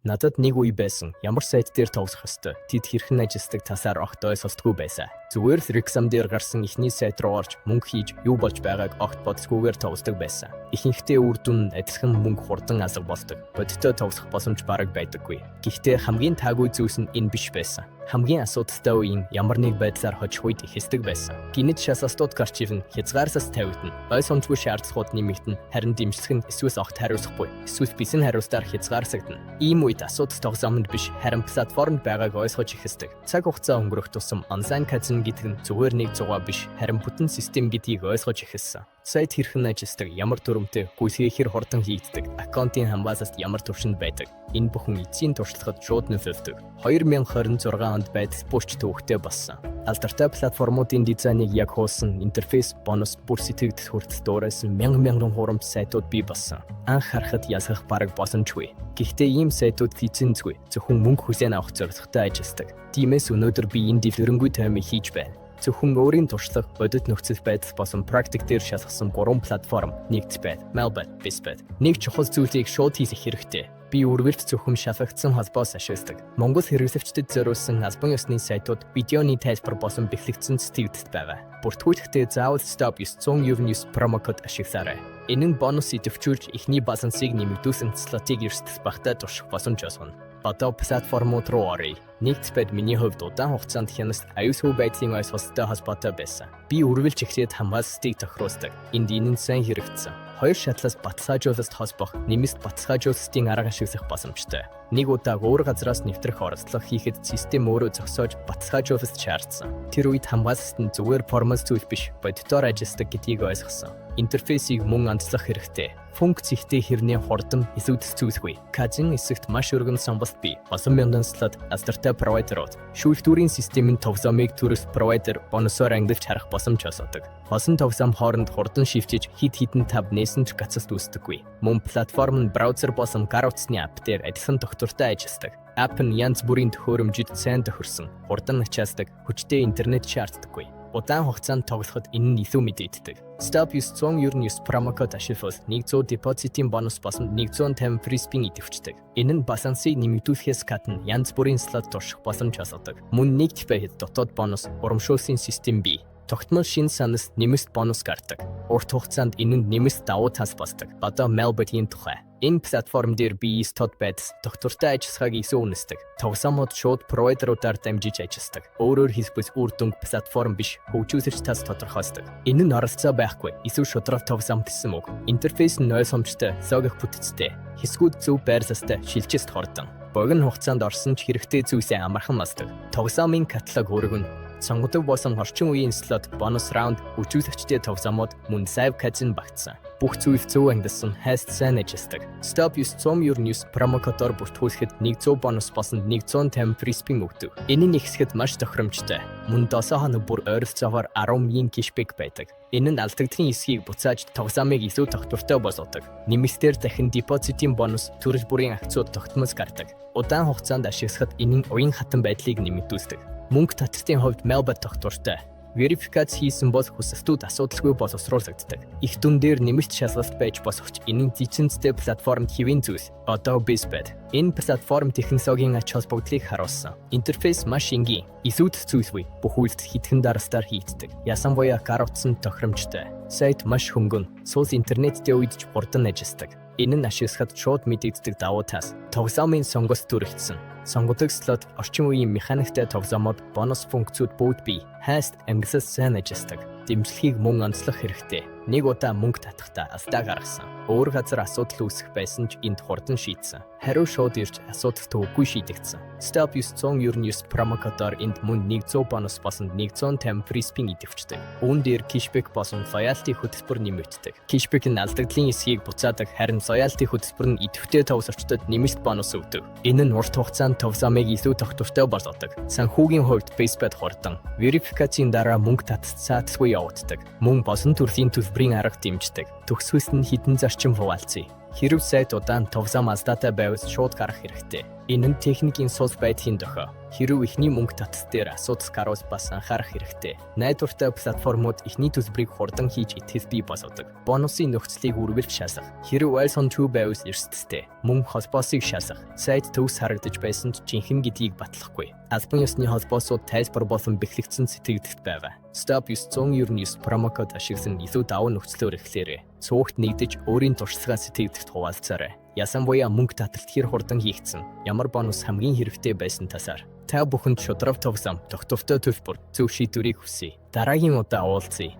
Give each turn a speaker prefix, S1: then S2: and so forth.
S1: Надад нэг үе байсан. Ямар сайт дээр тоглох ёстой? Тэд хэрхэн ажилладаг талаар огт ойлголтгүй байсан. Зүгээр л реклам дээр гарсан эхний сайт руу орж мөнгө хийж юу болж байгааг огт бодолгүйгээр тоглодог байсан. Ихэнхдээ үр дүн нь адилхан, мөнгө хурдан алга болдог. Бодиттой тоглох боломж бараг байдаггүй. Гэхдээ хамгийн таагүй зүйлс нь энэ биш байсан. Хамгийн асуудалтай үеийн ямар нэг байдлаар хожих үед ихэлдэг байсан. Гэнэт шалгалтууд гарч ирнэ, хязгаарлалт тавигдана. Ойлгомжгүй шаардлагууд нэмэгдэнэ, харин дэмжлэг нь эсвэл огт хариуцахгүй, эсвэл бисэн хариултаар хязгаарлагдана. Ийм үед асуудал тоглоомонд биш, харин платформд байгааг ойлгож эхэлдэг. Цаг хугацаа өнгөрөх тусам онлайн казино гэдэг нь зүгээр нэг зугаа биш, харин бүтэн систем гэдгийг ойлгож эхэлсэн. Сайт хэрхэн ажилладаг, ямар дүрмтэй, гүйцэтгэх хэр хурдан хийгддэг, аккаунтын хамгаалалт ямар түвшинд байдаг. Энэ бүхэн эцсийн туршлагад шууд нөлөөлдөг. 2026 онд байдал бүр ч төвөгтэй болсон. Алдартай платформуудын дизайныг яг хоосон интерфейс, бонус, бүр сэтгэгдэл хүртэл дуурайсан мянган мянган хурамч сайтууд бий болсон. Анх харахад ялгах бараг боломжгүй. Гэхдээ ийм сайтууд лицензгүй, зөвхөн мөнгө хүлээн авах зорилготой ажилладаг. Тиймээс өнөөдөр би энэ дэлгэрэнгүй таймыг хийж байна. Зөвхөн өөрийн туршлага, бодит нөхцөл байдал болон практик дээр шалгасан гурван платформ: 1xBet, Melbet, BizBet. Нэг чухал зүйлийг шууд хийх хэрэгтэй. Би үргэлж зөвхөн шалгагдсан холбоос ашигладаг. Монгол хэрэглэгчдэд зориулсан албан ёсны сайтууд видеоны тайлбар болон бэхлэгдсэн сэтгэгдэл байгаа. Бүртгүүлэхдээ заавал STOP 999 promo код ашиглаарай. Энэ нь бонус идэвхжүүлж, эхний балансыг нэмэгдүүлсэн слотыг эрсдэл багатай турших боломж олгоно. Одоо платформууд руу оръё. 1xBet миний хувьд удаан хугацаанд хяналт, аюулгүй байдлын ойлголттой холбоотой байсан. Би үргэлж эхлээд хамгаалалтыг тохируулдаг. Энд энэ нь сайн хэрэгжсэн. Хоёр шатлаас баталгаажуулалт холбох, нэмэлт баталгаажуулалтын арга ашиглах боломжтой. Нэг удаа өөр газраас нэвтрэх оролдлого хийхэд систем өөрөө зогсоож баталгаажуулалт шаардсан. Тэр үед хамгаалалт нь зүгээр формал зүйл биш, бодитоор ажилладаг гэдгийг ойлгосон. Интерфейсийг мөн онцлох хэрэгтэй. Функц ихтэй хэрнээ хурдан, илүүдэл зүйлгүй. Казино хэсэгт маш өргөн сонголт бий. Олон мянган слот, алдартай провайдерууд. Шүүлтүүрийн систем нь тоглоомыг төрөл, провайдер, бонусоор ангилж харах боломж олгодог. Олон тоглоом хооронд хурдан шилжиж, хэд хэдэн tab нээсэн ч гацалт үүсдэггүй. Мөн платформ нь браузер болон гар утасны app дээр адилхан тогтвортой ажилладаг. App нь янз бүрийн төхөөрөмжид сайн тохирсон, хурдан ачаалдаг, хүчтэй интернет шаарддаггүй. Удаан хугацаанд тоглоход энэ нь илүү мэдэгддэг. STOP 999 promo код ашиглавал 100 депозитын бонус болон 150 free spin идэвхждэг. Энэ нь балансыг нэмэгдүүлэхээс гадна янз бүрийн слот турших боломж олгодог. Мөн 1xBet дотоод бонус урамшууллын систем бий. Тогтмол шинэ саналд нэмэлт бонус гардаг. Урт хугацаанд энэ нь нэмэлт давуу тал болдог. Одоо Melbet-ийн тухай. Энэ платформ дээр би тод байдал, тогтвортой ажиллагааг илүү үнэлдэг. Тоглоомууд шууд провайдеруудаар дамжиж ажилладаг. Өөрөөр хэлбэл, үр дүнг платформ биш, хөгжүүлэгч тал тодорхойлдог. Энэ нь оролцоо байхгүй, илүү шударга тоглоом гэсэн үг. Интерфейс нь ойлгомжтой, логик бүтцтэй. Хэсгүүд зөв байрлалтай, шилжилт хурдан. Богино хугацаанд орсон ч хэрэгтэй зүйлсээ амархан олдог. Тоглоомын каталог өргөн. Сонгодог болон орчин үеийн слот, бонус раунд, үзүүлэгчтэй тоглоомууд, мөн live казино багтсан. Бүх зүйл зөв ангилсан, хайст сайн ажилладаг. STOP 999 promo кодоор бүртгүүлэхэд 100 бонус болон 150 free spin өгдөг. Энэ нь ихсэхэд маш тохиромжтой. Мөн 7 хоног бүр ойролцоогоор 10,000 cashback байдаг. Энэ нь алдагдахын эсэхийг буцааж, тоглоомыг илүү тогтвортой болгодог. Нэмэлтээр дахин депозитын бонус, төрөл бүрийн акцууд тогтмол гардаг. Удаан хугацаанд ашиглахад энэ нь уян хатан байдлыг нэмэгдүүлдэг. Мөнгө таталтын хувьд Melbet тогтвортой. Верификац хийсэн бол хүсэлтүүд асуудалгүй боловсруулагддаг. Их дүн дээр нэмэлт шалгалт байж болох ч энэ нь лицензтэй платформд хэвийн зүйл. Одоо BizBet. Энэ платформ технологийн ач холбогдлыг харуулсан. Интерфейс маш энгийн. Илүүдэл зүйлгүй. Бүх үйлдэл хэдхэн даралтаар хийгддэг. Ялангуяа гар утсанд тохиромжтой. Сайт маш хөнгөн. Сул интернеттэй үед ч хурдан ажилладаг. Энэ нь ашиглахад шууд мэдэгддэг давуу тал. Тоглоомын сонголт түрэгдсэн. Сонгодог слот, орчин үеийн механиктай тоглоомууд, бонус функцүүд бүгд бий. Хайст, ангилал сайн ажилладаг. Дэмжлэгийг мөн онцлох хэрэгтэй. Нэг удаа мөнгө татахдаа алдаа гаргасан. Өөр газар асуудал үүсэх байсан ч энд хурдан шийдсэн. Хариу шууд ирж, асуудал төвөггүй шийдэгдсэн. STOP 999 promo кодоор энд мөн 100 бонус болон 150 free spin идэвхждэг. Үүн дээр cashback болон loyalty хөтөлбөр нэмэгддэг. Cashback нь алдагдлын эсэхийг буцаадаг, харин loyalty хөтөлбөр нь идэвхтэй тоглогчдод нэмэлт бонус өгдөг. Энэ нь урт хугацаанд тоглоомыг илүү тогтвортой болгодог. Санхүүгийн хувьд BizBet хурдан. Верификацийн дараа мөнгө таталт сааталгүй явагддаг. Мөн болсон төрлийн төлбөрийн арга дэмждэг. Төгсгөлд нь хэдэн зарчим хуваалцъя. Хэрэв сайт удаан товзам алдаатай байвал шууд гарах хэрэгтэй. Энэ нь техникийн сул байдлын дохио. Хэрэв эхний мөнгө таталт дээр асуудал гарвал бас анхаарах хэрэгтэй. Найдвартай платформуд эхний төлбөрийг хурдан хийж итгэл бий болгодог. Бонусын нөхцөлийг үргэлж шалгах. Хэрэв аль сон байвал эрсдэлтэй. Мөн холбоосыг шалгах. Сайт төгс харагдаж байсан ч жинхэнэ гэдгийг батлахгүй. Албан ёсны холбоосууд тайлбар болон бэхлэгдсэн сэтгэгдэлт байгаа. Stop 999 promo код ашиглан илүү давуу нөхцлөөр эхлээрэй. Цугт нэгдэж өөрийн туршлагаа сэтгэгдэлт хуваалцаарай. Ялангуяа мөнгө таталт хэр хурдан хийгдсэн, ямар бонус хамгийн хэрэгтэй байсан талаар. Та бүхэнд шударга тоглоом, тогтвортой төлбөр, зөв шийдвэрийг хүсье. Дараагийн удаа уулзъя.